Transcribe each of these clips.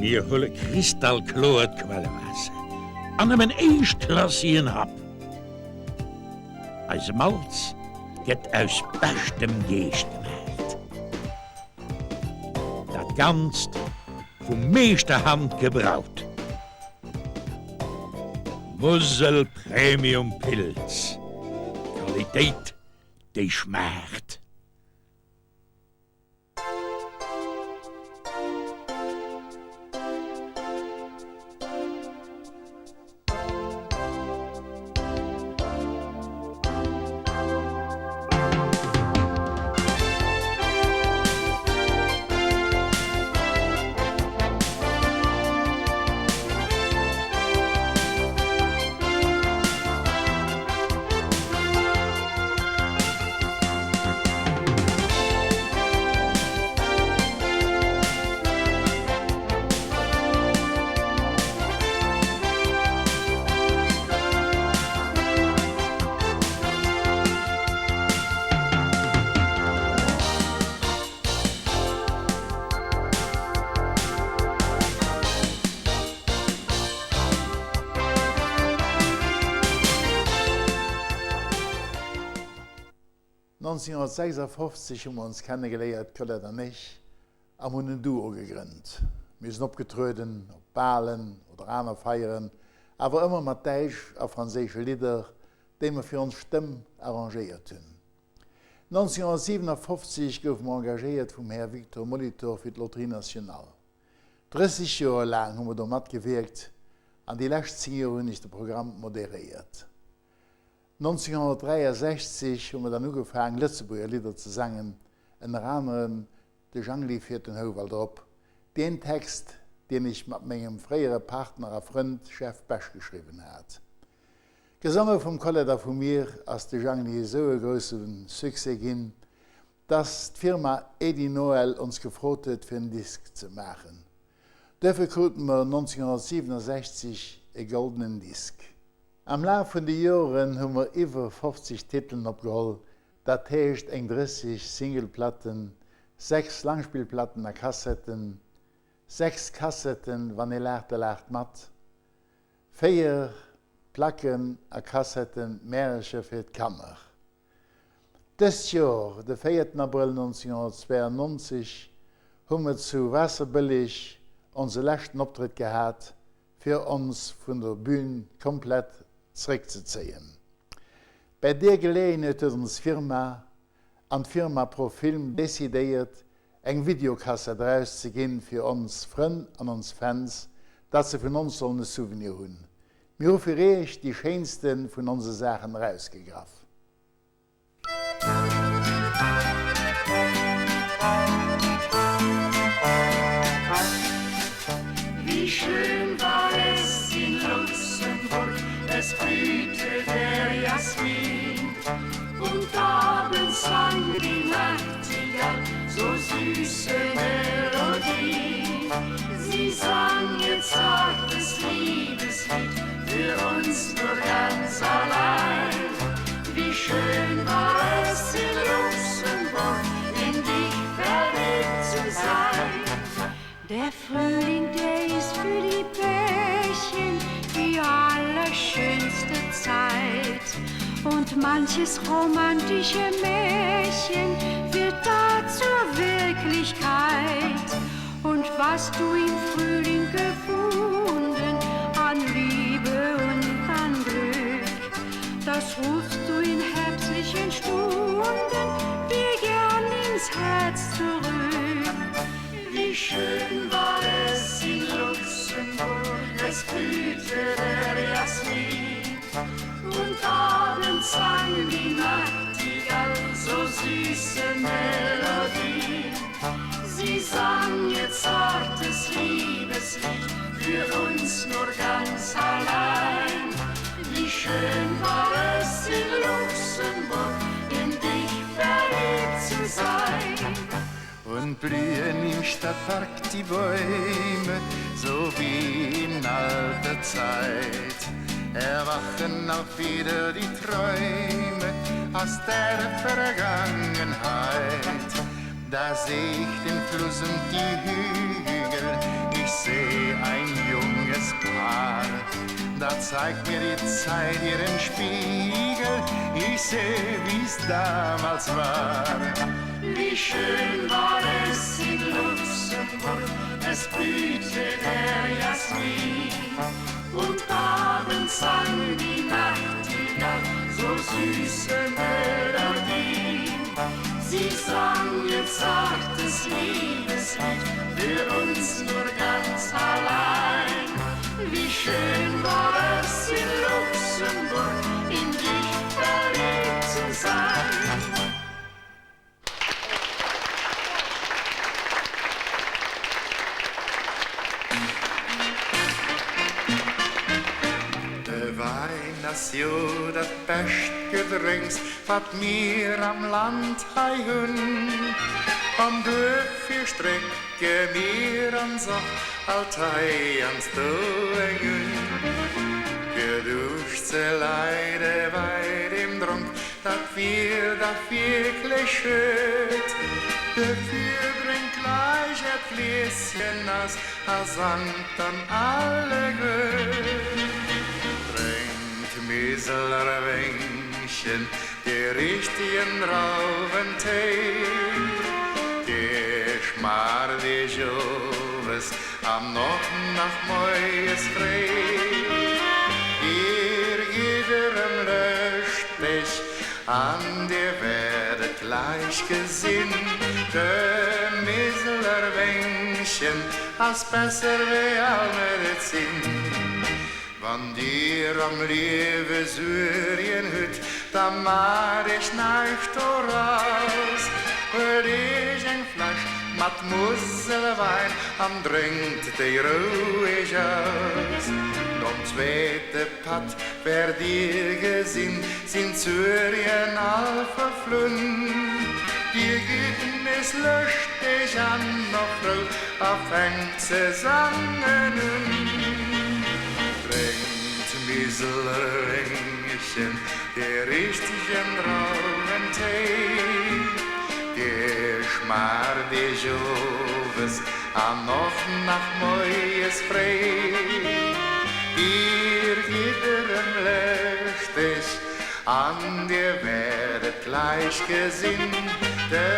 Mir huele kristallkloert Quellewaasser an nëmmen éischtklassigen Happ. Eise Malz gëtt aus beschtem Geescht gemaacht. Dat Ganzt vu Meeschterhand gebraut. Musel Premium Pils, Qualitéit déi schmaacht.1956 hu mer ons kennegeléiert, d'Colette an ech, a mer hunn en Duo gegrënnt. Mir sinn opgetrueden op Balen oder aner Feieren, awer ëmmer mat däitsch a franséische Lidder, déi mer fir ons Stëmm arrangéiert hunn. 1957 goufe mer engagéiert vum Här Victor Molitor fir d'Loterie Nationale. 30 Joer laang hu mer do matgewierkt an déi lescht 10 Joer hunn ech de Programm moderéiert. 1963 hu mer dann ugefaang Lëtzebuerger Lidder ze sangen, ënner anerem De Jangli fiert den Houwald erop, deen Text, deen ech mat mengem fréiere Partner a Frënd Jeff Besch geschriwwen hat. Gesonge vum Colette a vu mir ass de Jangli esou e grousse Succès ginn, dass d'Firma Edy Noel ons gefrot huet fir en Disk ze maachen. Duerfir kruten mer 1967 e goldenen Disk. Am Laf vun de Joren hu mer iwwer 50 Titelen opgeholl, dat heescht eng 30 Singleplatten, 6 Langspillplatten a Kassetten, 6 Kassetten Wann ee laacht, da laacht mat, 4 Placken a Kassetten Märercher fir d'Kanner. Dëst Jor, de véierten Abrëll 1992, hu mer zu Waasserbëlleg onse leschten Optrëtt gehat, fir ons vun der Bühn komplett zréckzezéien. Bäi deer Geleeënheet huet ons Firma an d'Firma Profilm decidéiert, eng Videokassett erauszeginn fir ons Frënn an ons Fans, datt se vun ons sollen e Souvenir hunn. Mir hu fir iech déi schéinste vun onse Saachen erausgegraff. Wie schön war es in Luxemburg, es blühte der Jasmin und abends sang die Nachtigall so süße Melodien. Sie sang ihr zartes Liebeslied für uns nur ganz allein. Wie schön war es in Luxemburg, in dich verliebt zu sein. Der Frühling, der ist für die Pärchen die allerschönste Zeit. Und manches romantische Märchen wird da zur Wirklichkeit. Und was du im Frühling gefunden an Liebe und an Glück, das rufst du in herbstlichen Stunden dir gern ins Herz zurück. Wie schön war es in Luxemburg, es blühte der Jasmin und abends sang die Nachtigall so süße Melodien. Sie sang ihr zartes Liebeslied für uns nur ganz allein. Wie schön war es in Luxemburg, in dich verliebt zu sein. Und blühen im Stadtpark die Bäume, so wie in alter Zeit. Erwachen auch wieder die Träume aus der Vergangenheit. Da seh ich den Fluss und die Hügel, ich seh ein junges Paar. Da zeigt mir die Zeit ihren Spiegel, ich seh, wie's damals war. Wie schön war es in Luxemburg, es blühte der Jasmin. Und abends sang die Nachtigall so süße Melodien. Sie sang ihr zartes Liebeslied für uns nur ganz allein. Wie schön war es in Luxemburg, in dich verliebt zu sein. De Wäin ass jo dat bescht Gedrénks, wat mir am Land hei hunn. An duerfir strécke mir ons och alt heiansdo eng un. Fir Duuscht ze leide bei dem Dronk, Dat wier dach wierklech schued. Dofir drénkt gläich äert Glieschen aus a sangt dann alleguer. Drénkt Miseler Wéngchen, dee richtegen Drauwentéi, dee schmaacht iech owes an och nach moies fréi. Dir gitt erëm lëschteg an dir wäert et gläich gesinn, de Miseler Wéngchen ass besser wéi all Medezin. Wann dir am Liewe Suergen hutt, da maacht iech näischt doraus, huelt iech eng Fläsch mat Muselwäin an drénkt déi roueg aus. Nom zweete Patt wäert dir gesinn, sinn d'Suergen all verflunn. Dir gitt nees lëschteg an och frou a fänkt ze sangen un. Drénkt Miseler Wéngchen, dee richtegen Drauwentéi, dee schmaacht iech owes an och nach moies fréi. Dir gitt erëm lëschteg an dir wäert et gläich gesinn, de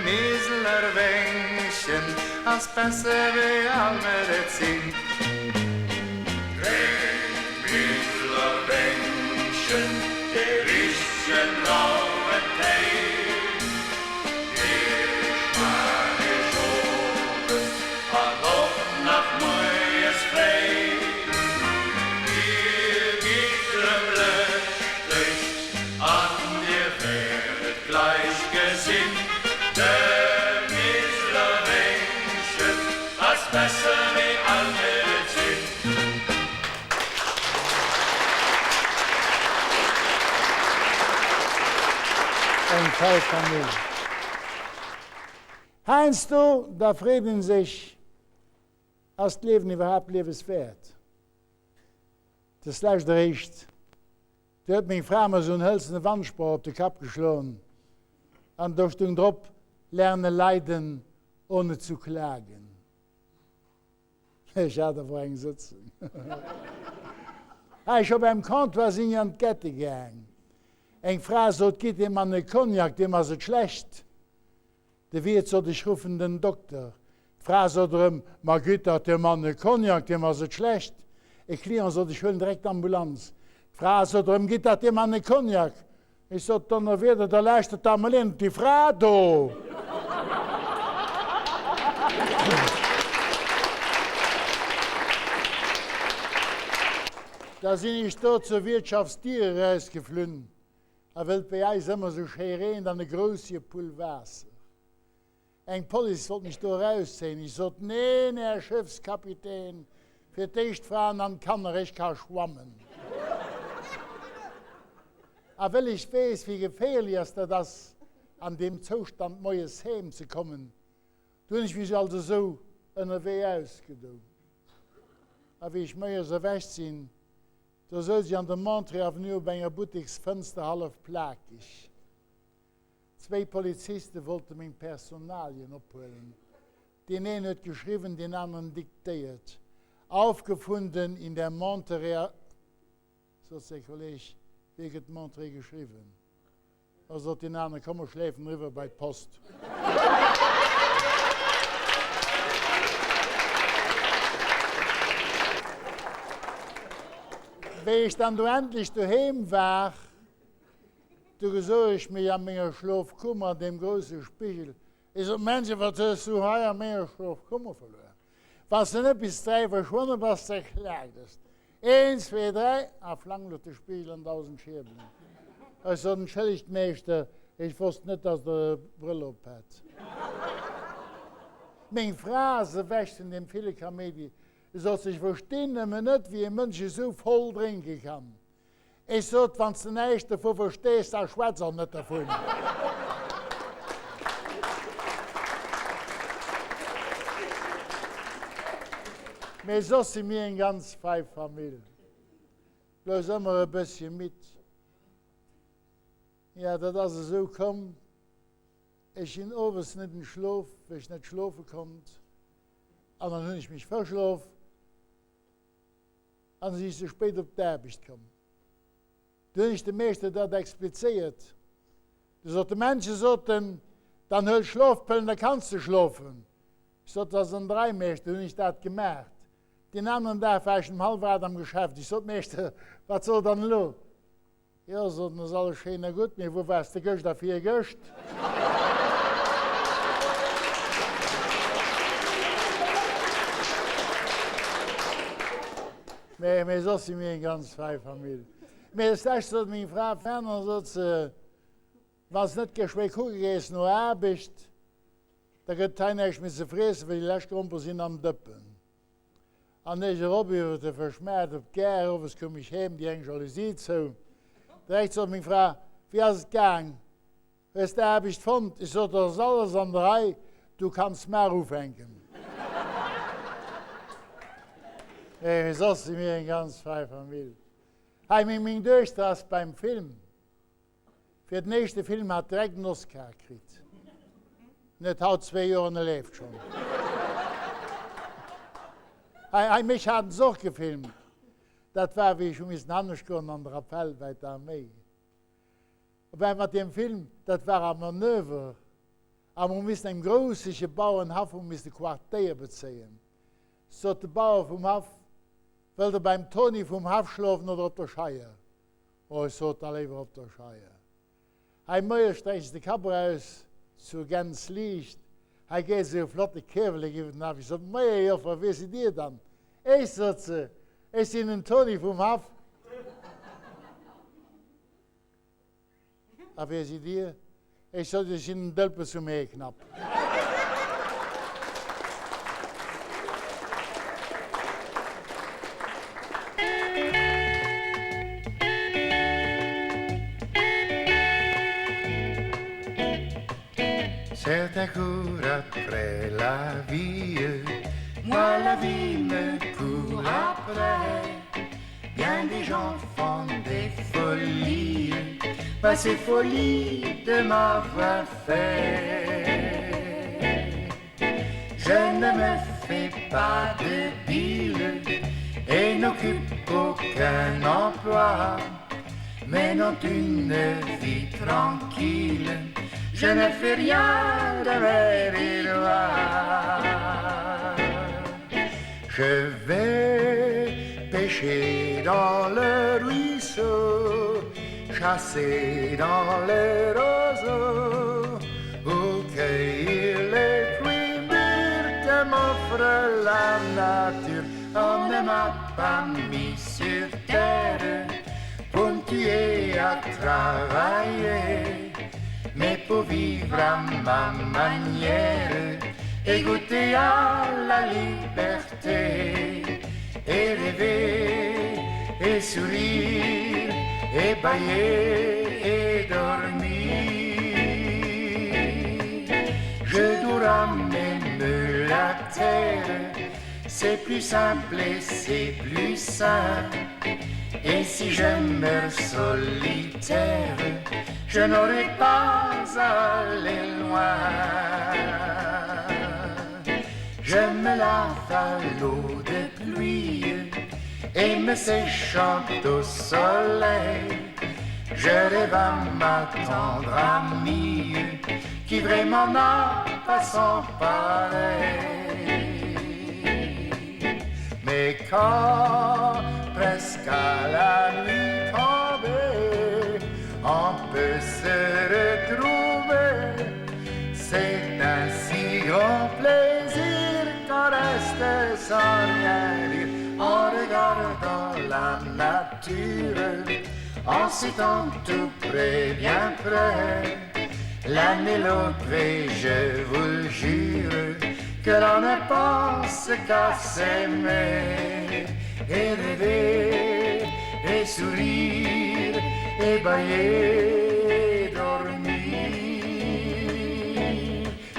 Miseler Wéngchen ass besser wéi all Medezin. Drénkt Miseler Wéngchen, dee richtegen Drauwentéi, dee schmaacht iech owes an och nach moies fréi. Dir gitt rëm lëschteg an dir wäert et gläich gesinn, de Miseler Wéngchen ass besser wéi all Medezin. Eng fei Famill. Heiansdo, da freet een sech, Ass d'Liewen iwwerhaapt lieweswäert? Des lescht eréischt, du huet meng Fra mer esou en hëlzene Wandsproch op de Kapp geschloen an do stung drop, Lerne leiden ohne zu klagen. Ech hat awer eng sëtzen. Hei, ech op engem Comptoir sinn ech an d'Gette gaang. Eng Fra sot, Gitt deem Mann e Cognac, deem ass et schlecht. De Wiert sot, Ech ruffen den Dokter. D'Fra sot erëm, Ma gitt dach dem Mann e Cognac, deem ass et schlecht. E Client sot, Ech huelen direkt d'Ambulanz. D'Fra sot erëm, Gitt dach deem Mann e Cognac. Ech sot, Donnerwieder, da lauschtert dach emol een op déi Fra do! Da sinn ech do zur Wiertschaftsdier erausgeflunn. A wëll et bei eis ëmmer sou schéi reent an e groussje Pull Waasser. Eng Police wollt mech do erauszéien. Ech sot, Neen, Här Schëffskapitän, fir d'éischt d'Fraen an d'Kanner, ech ka schwammen. A wëll ech weess, wéi geféierlech dat ass, an deem Zoustand moies heem ze kommen, du hunn ech mech also sou ënnerwee ausgedoung. A wéi ech moies erwächt sinn, Do souz ech an der Monterey Avenue op enger Butteksfënster hallef plakeg. Zwéi Poliziste wollte meng Personalien ophuelen. Deen een huet geschriwwen, deen aneren diktéiert. Aufgefunden in der Monterey, sot säi Kolleg, wéi gëtt Monterey geschriwwen? Da sot deen aneren, komm mer schläfen eriwwer bei d'Post. Wéi ech dann du endlech doheem war, du gesouch ech mech a menger Schlofkummer an deem grousse Spigel. Ech sot, Männchen, wat hues du hei a menger Schlofkummer verluer? Wann s de net bis 3 verschwonne bass, da klaakt es. Een, zwee, dräi, a flang lut de Spigel an dausend Schierbelen. Ech sot, Entschëllegt, Meeschter, ech wosst net, dass Der e Brëll op hat. Meng Fra ass ewech vun deem ville Kaméidi. Sot se, ech verstinn nëmmen net, wéi e Mënsch esou voll drénke kann. Ech sot, Wann s de näischt dovu verstees, da schwätz och net dovun. Mee soss si mir eng ganz fei Famill, blouss ëmmer e bëssche midd. Jo, dat ass esou komm, ech sinn owes net entschlof, well ech net schlofe konnt, an dann hunn ech mech verschlof. An si ech ze spéit op d'Aarbecht komm. Du hunn ech dem Meeschter dat explizéiert. Du sot de Männche, sot en, dann huel Schlofpëllen, da kanns de schlofen. Ech sot, dat ass an der Rei, Meeschter. Du hunn ech dat gemaacht. Deen aneren Dag war ech um hallwer 8 am Geschäft. Ech sot, Meeschter, wat soll dann elo? Jo, sot en, ass alles schéin a gutt, mee wou waars de gëscht a virgëscht? Mee, mee soss si mir eng ganz fei Famill. Mee des lescht sot meng Fra ferner, sot se, wann s net geschwé kucke gees no Aarbecht, da gëtt et hei näischt méi ze friessen, well déi lescht Gromper sinn am Dëppen. An ech erop iwwer de Fëschmaart op d'Gare. Owes koum ech heem, déi eng Jalousie zou. Direkt sot meng Fra, Wéi ass et gaang? Hues de Aarbecht fonnt? Ech sot, Et ass alles an der Rei, du kanns mar ufänken. Nee, mee soss si mir eng ganz fei Famill. Hei, meng meng Duechter ass beim Film. Fir den éischte Film hat direkt en Oscar kritt. En huet haut zwéi Joer an e leeft schonn. Hei, hei, mech haten se och gefilmt. Dat war, wéi ech hu missen hannescht goen an de Rappel bei d'Arméi. Well mat deem Film, dat war a Manöver a mer hu missen engem groussege Bauernhaff hu misste Quartéier bezéien. Sot de Bauer vum Haff, Wëllt Der beim Toni vum Haff schlofen oder op der Scheier? Oh, ech sot da léiwer op der Scheier. Hei moies streckt se de Kapp eraus zur Gäns liicht. Hei geet esou e flotte Kierwelek iwwer den Haff. Ech sot, Moie Joffer, wie sidd Dir dann? Ech, sot se, ech sinn den Toni vum Haff. A wie sidd Dir? Ech sot, Ech sinn den Dëlpes vum Heeknapp. Certains courent après la vie, moi la vie me court après. Bien des gens font des folies, pas ces folies de m'avoir fait. Je ne me fais pas de bile et n'occupe aucun emploi, mais non une vie tranquille, je ne fais rien de mes lois. Je vais pêcher dans le ruisseau, chasser dans les roseaux, ou cueillir les fruits mûrs que m'offre la nature. On ne m'a pas mis sur terre pour me tuer à travailler, mais pour vivre à ma manière et goûter à la liberté et rêver et sourire et bailler et dormir. Je dois même la terre, c'est plus simple et c'est plus sain. Et si je meurs solitaire, Je n'aurai pas à aller loin. Je me lave à l'eau de pluie et me séchant au soleil. Je rêve à ma tendre amie qui vraiment n'a pas son pareil. Mais quand presque à la nuit tombée, on peut se retrouver, c'est un si grand plaisir qu'on reste sans rien dire en regardant la nature, en citant tout près, bien près. L'un et l'autre, et je vous le jure, que l'on ne pense qu'à s'aimer et rêver et sourire et bailler et dormir.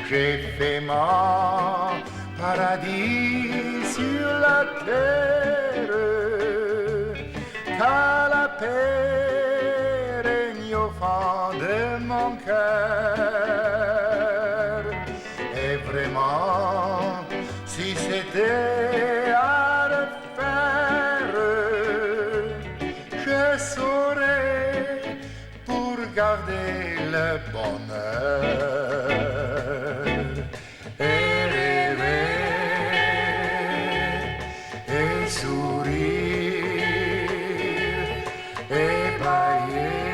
J'ai fait mon paradis sur la terre, car la paix règne au fond de mon cœur. Et vraiment, si c'était à refaire, je saurais pour garder le bonheur et rêver et sourire et bailler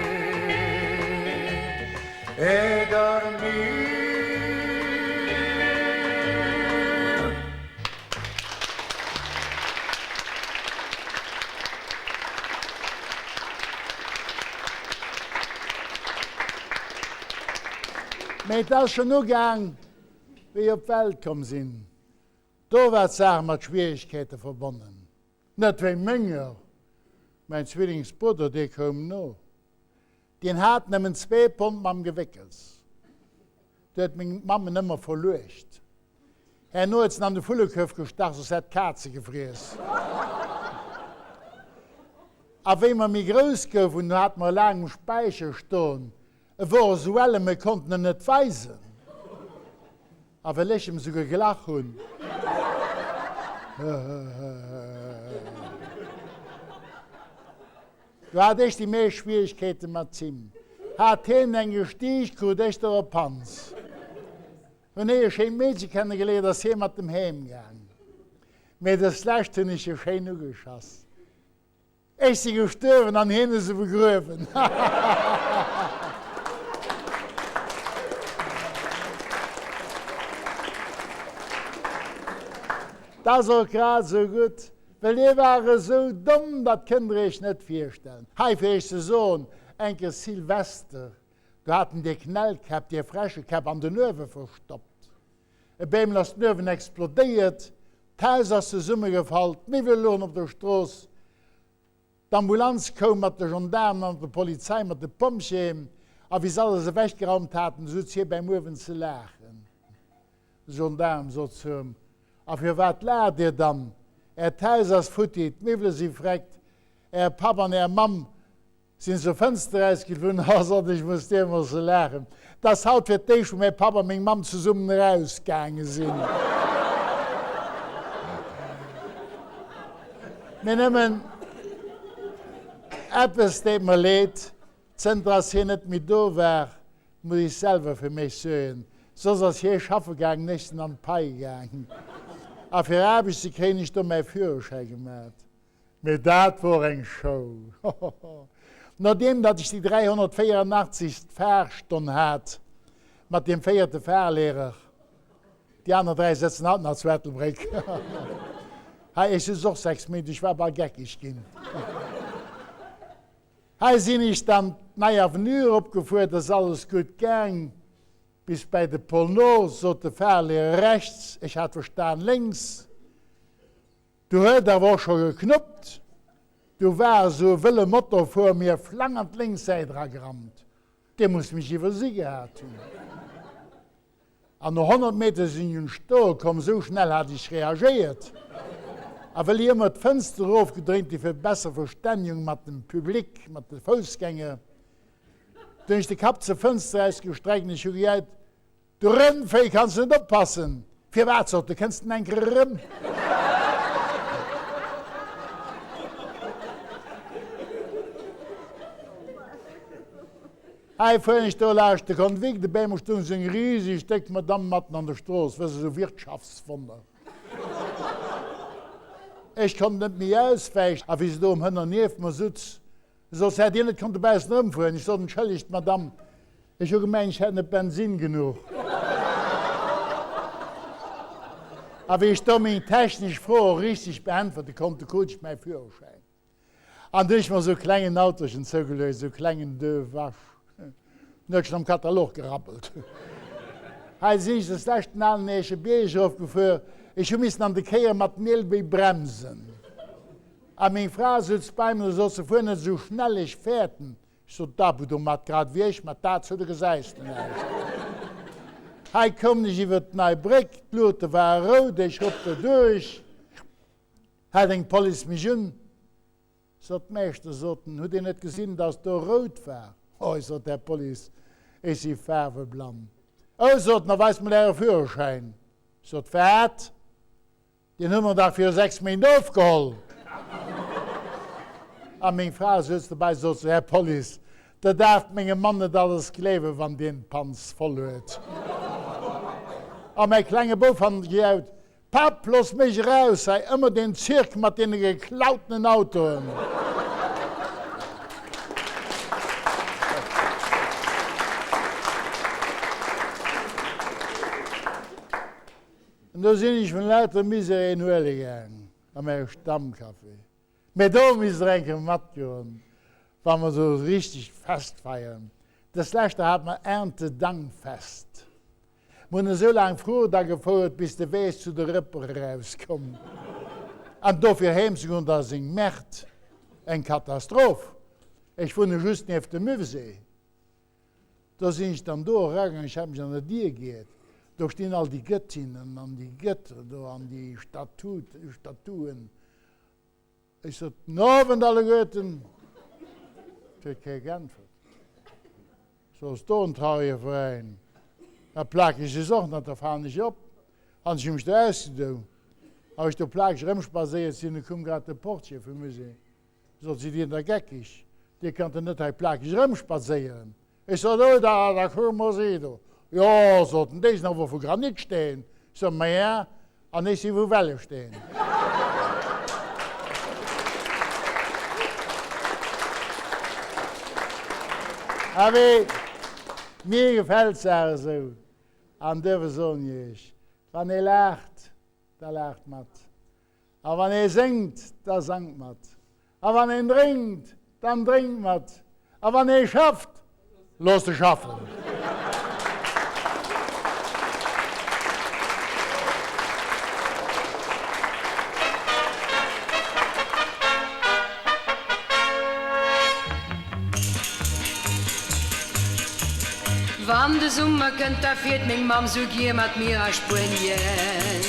et dormir. Mee et ass schonn ugaang, wéi ech op d'Welt komm sinn. Do war d'Saach mat Schwieregkeete verbonnen. Net wéi menger, mäin Zwillingsbrudder, dee koum no. Deen hat nëmmen zwee Pond mam Gewéckels. Do huet meng Mamm en ëmmer verluecht. Herno huet s'en an de Vullekuerf gestach, soss hätt d'Kaz e gefriess. A wéi mer méi grouss goufen, du hate mer e laang um Späicher stoen. E wor esou ellen, mer konnten en net weisen. A well ech em esou geglach hunn. Do hat ech déi meescht Schwieregkeete mat him. Hat hien eng gestiicht, krut ech der op d'Panz. Hunn hie e schéint Meedche kennegeléiert, ass hie mat em heem gaang. Mee dës lescht hunn ech e schéin ugeschass. Ech si gestuerwen an hien hu se begruewen. 't ass och grad esou gutt, Well dir war esou domm, dat kënnt der iech net virstellen. Hei fir iech ze soen, enke Silvester, do haten dir Knällkäpp, dir Fräschekäpp an den Uewe verstoppt. E Bémel ass den Uewen explodéiert, d'Haus ass zesummegefall, d'Miwwel louchen op der Strooss. D'Ambulanz koum mat de Gendaarmen an der Polizei, mat de Pompjeeën, a wéi se alles ewechgeraumt haten, du sutz hie bäim Uewen ze laachen. De Gendaarm sot zu em, A firwat laacht Dir dann? Äert Haus ass futti, d'Miwwele si vreckt, Äre Papp an Är Mamm sinn zur Fënster erausgeflunn. Oh, sot ech, muss diermoosse laachen. 't ass haut fir d'éischt, wou mäi Papp a meng Mamm zesummen erausgaange sinn. Mee nëmmen eppes deet mer leed, Zënter ass hien net méi do war, muss ech selwer fir mech suergen. Soss ass hie schaffe gaangen, ech sinn an d'Pai gaang. A fir Aarbecht ze kréien, hunn ech do mäi Führerschäi gemat. Mee dat wor eng Show! Hohoho! Nodeem datt ech déi 384. Fahrstonn hat mat deem véierte Fahrlehrer, déi aner 3 sëtzen haut nach zu Ettelbréck, hei, ech sutz och 6 Méint, ech war bal geckeg ginn. Hei sinn ech dann d'Nei Avenue eropgefuer, et ass alles gutt gaang bis bäi de Pôle Nord, sot de Fahrlehrer rechts, ech hat verstan lénks. Du huet awer och scho geknuppt, du war esou e wëlle Motor vor mir flang an d'lénks Säit eragerammt. Dee muss mech iwwersi gehat hunn. An no 100 Meter sinn ech un d'Stoe komm, esou schnell hat ech reagéiert. A wëll hie mer d'Fënster erofgedréint hu fir besser Verstännegung mat dem Public, mat de Foussgänger. Du hunn ech de Kapp zur Fënster ausgestreckt an ech hu gejäit, Du Rëndvéi, kanns du net oppassen? Firwat, sot e, kënns den enker erëm? Hei fueren ech do laascht de Convict, op eemol stoung sou eng riseg déck Madamm matten an der Strooss, wëss esou Wirtschaftswonner. Ech konnt net méi auswäichen, a wéi se do um Hënner nieft mer sutz, Soss hätt Dir net konnte baussen erëmfueren. Ech sot, Entschëllegt, Madamm, ech hu gemengt, ech hätt net Bensin genuch. A wéi ech do meng technesch Fro och richteg beäntwerte konnt, du krut ech mäi Führerschäin. An du hu ech mer esou e klengen Autochen zougeluecht, esou e klengen Deux Vaches. Den huet schonn am Katalog gerabbelt. Hei sinn ech des leschten alen Eeche Bierg erofgefuer. Ech hu missen an de Kéier mat den Eelebéi bremsen. A meng Fra sutz bei mir a sot, Se fuer net esou schnell, ech fäerten. Ech sot, Dabu domat, grad ewéi ech mat dat zou, du gesäis de näischt. Hei koum ech iwwert d'Nei Bréck, d'Luute ware rout, ech rupp derduerch, hält eng Police mech un, sot, Meeschter, sot en, hutt Dir net gesinn, datt do rout war? Oi, sot d'Här Police, ech si faarweblann. Oh, sot en, da weist mol Äre Führerschäin. Sot, Wat? Deen hu mer dach viru 6 Méint ofgeholl. A meng Fra souz dobäi, sot se, Här Police, Der daarft mengem Mann net alles gleewen, wann deen d'Panz voll huet. A mäi klenge Bouf hannert gejaut, Papp, looss mech eraus, hei ëmmer deen Zirk mat deene geklautenen Autoen. An do sinn ech vun lauter Misär een huele gaang a mäi Stammcafé. Mä do misst der eng Kéier matgoen, wa mer esou richteg Fest feieren. Des leschte hate mer Erntedankfest. Mer hunn esou laang Fruucht agefouert, bis de Weess zu de Rëpper erauskoum. An dofir heem ze goen, dat ass eng Merde, eng Katastroph. Ech wunne just nieft dem Musée. Do sinn ech dann do eragaangen, ech hat mech an der Dier giert, do stinn all déi Gëttinnen an déi Gëtter do an déi Statuen. Ech sot, Den Owend alleguerten! Et huet kee geäntwert. Soss do en traurige Veräin. Da plakeg ech och nach, da falen ech op. An ech hu mech do ausgedoung. A wéi ech do plakeg erëmspaséiert sinn, du koum grad de Portier vum Musée. Sot si, Dir da geckeg, Dir kannt jo net hei plakeg erëmspadséieren. Ech sot, Oh, da, da kucke mer si do. Jo, sot en, déi sinn awer vu Granitsteen. Ech sot, Maja, an ech si vu Wellesteen. Abee, mir gefält d'Saach esou. An duerfir soen ech Iech, Wann ee laacht, da laacht mat. A wann ee séngt, da sangt mat. A wann een drénkt, dann drénkt mat. A wann ee schafft, loosst e schaffen. Wann de Summer kënnt, da fiert meng Mamm sou gier mat mir a Spuenien.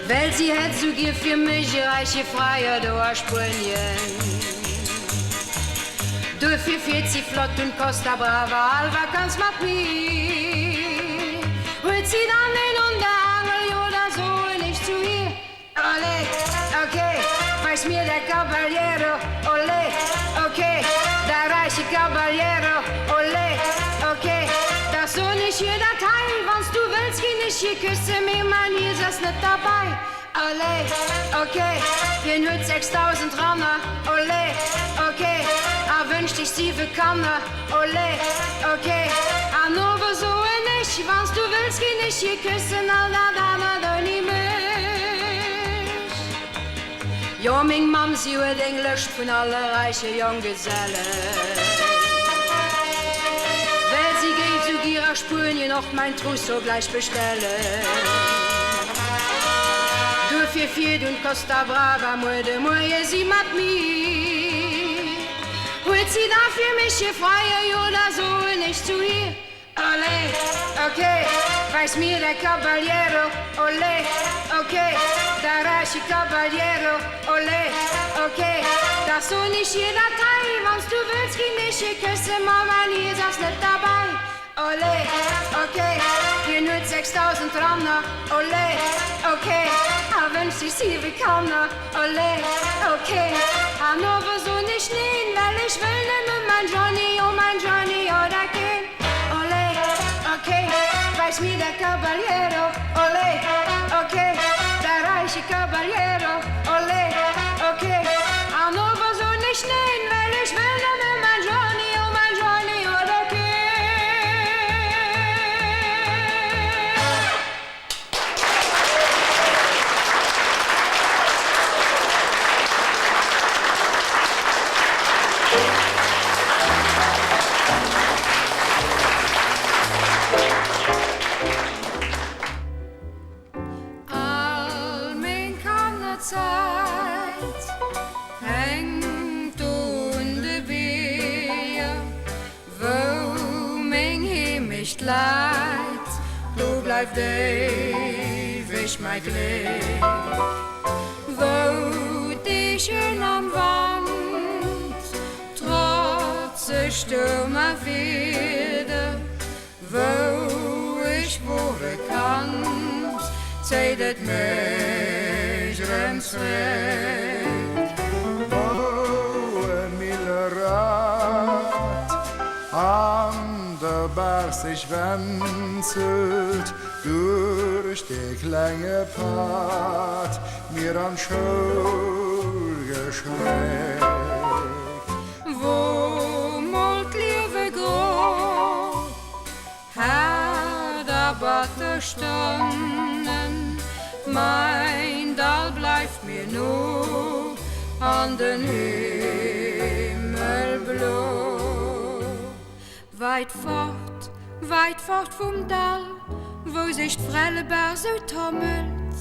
Well si hätt sou gier fir mech e räiche Freier do a Spuenien. Duerfir fiert si flott un d'Costa Brava all Vakanz mat mir. Huet si dann een un der Aangel, jo da soen ech zu hir, Olé, ok, weis mir der Caballero, olé, ok, der räiche Caballero, olé, ok, da soen ech hir dat hei, Wann s du wëlls, ginn ech hir küsse, mee mäin Hierz ass net derbei, olé, ok, hien huet 6000 Ranner, olé, ok, a wënscht dech siwe Kanner, olé, ok, an ower soen ech, Wann s du wëlls, ginn ech hir küssen, all dat anert ouni mech. Jo, meng Mamm, si huet eng Lëscht vun alle räiche Jonggesellen, well si géif sou gier a Spuenien och mäin Trousseau gläich bestellen. Duerfir fiert un d'Costa Brava muer de Moie si mat mir. Huet si da fir mech e Freier, jo, da soen ech zu hir. Olé, ok, weis mir däi Caballero, Olé, ok, däi räiche Caballero, Olé, ok, dach soen ech hir dat hei, Wann s du wëlls, ginn ech hir kësse, ma mäin Hierz ass net derbäi. Olé, ok, hien huet 6.000 Ranner, Olé, ok, a wënscht sech siwe Kanner, Olé, ok, an ower soen ech neen, well ech wëll nëmme mäin Johnny, oh mäin Johnny oder keen. Olé, ok, weis mir däi Caballero, Olé, ok, däi räiche Caballero, Olé, ok, an ower soen ech neen, well ech wëll nëmme mäin Johnny, oh mäin Johnny oder keen. All meng Kannerzäit hänkt un de Bierger. Wou meng Heemecht läit, do bleift éiweg mäi Gléck. Wou d'Eechen am Wand trotze Stuerm a Wieder, wou ech wor e Kand, zéit et mech rëm zréck. Wou e Millerad an der Baach sech wänzelt, duerch dee klenge Pad mir an d'Schoul geschréckt. Wou mol d'Liewe gro Haart a batter Stonnen, Mein Dall bleift mir no an den Himmel blo. Weit fort, weit fort vum Dall, wou sech d'Frellebaach sou tommelt,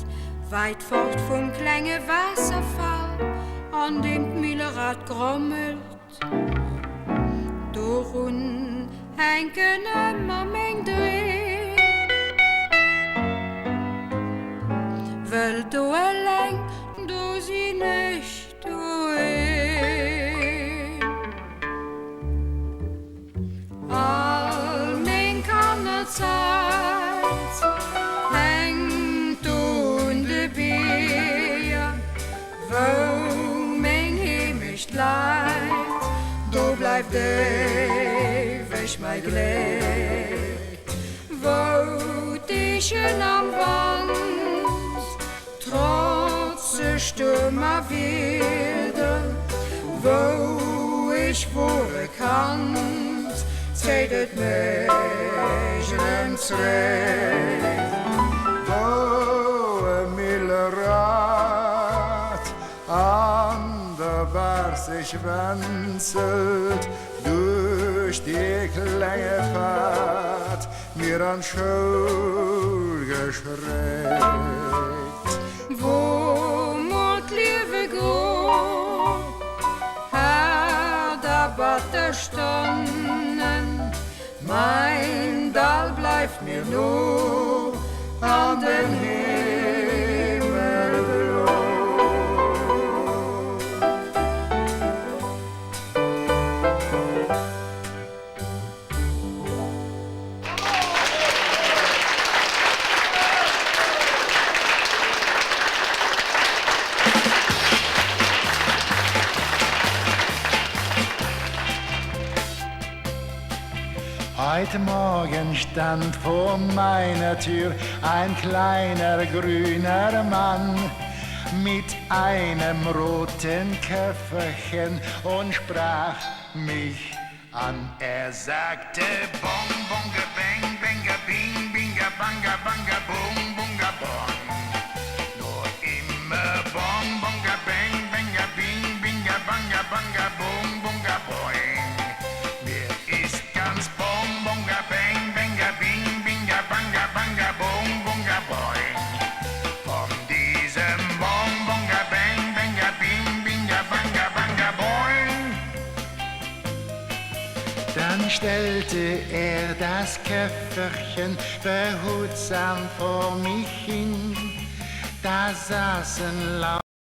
weit fort vum klenge Waasserfall, an deem d'Millerad grommelt. Dorun hänken ëmmer meng Dreem, wëll do eleng, do sinn ech doheem. All meng Kannerzäit hänkt un de Bierger. Wou meng Heemecht läit, do bleift éiweg mäi Gléck. Wou d'Eechen am Wand trotze Stuerm a Wieder, wou ech wor e Kand, zéit et mech erëm zréck. Wou e Millerad an der Baach sech wänzelt, duerch dee klenge Pfad mir an d'Schoul geschréckt. Wou mol d'Liewe gro, haart a batter Stonnen, Mein Dall bleift mir no an den Himmel blo. Heute Morgen stand vor meiner Tür ein kleiner grüner Mann mit einem roten Köfferchen und sprach mich an. Er sagte Bong bonga bang banga bing binga banga banga bung bunga bong. Nur immer bong bonga bang banga bing binga banga banga bung bunga boing. Mir ist ganz bong bonga bang banga bing binga banga banga bung bunga boing. Von diesem bong bonga bang banga bing binga banga banga boing. Dann stellte er das Käfferchen behutsam vor mich hin. Da saßen lauter.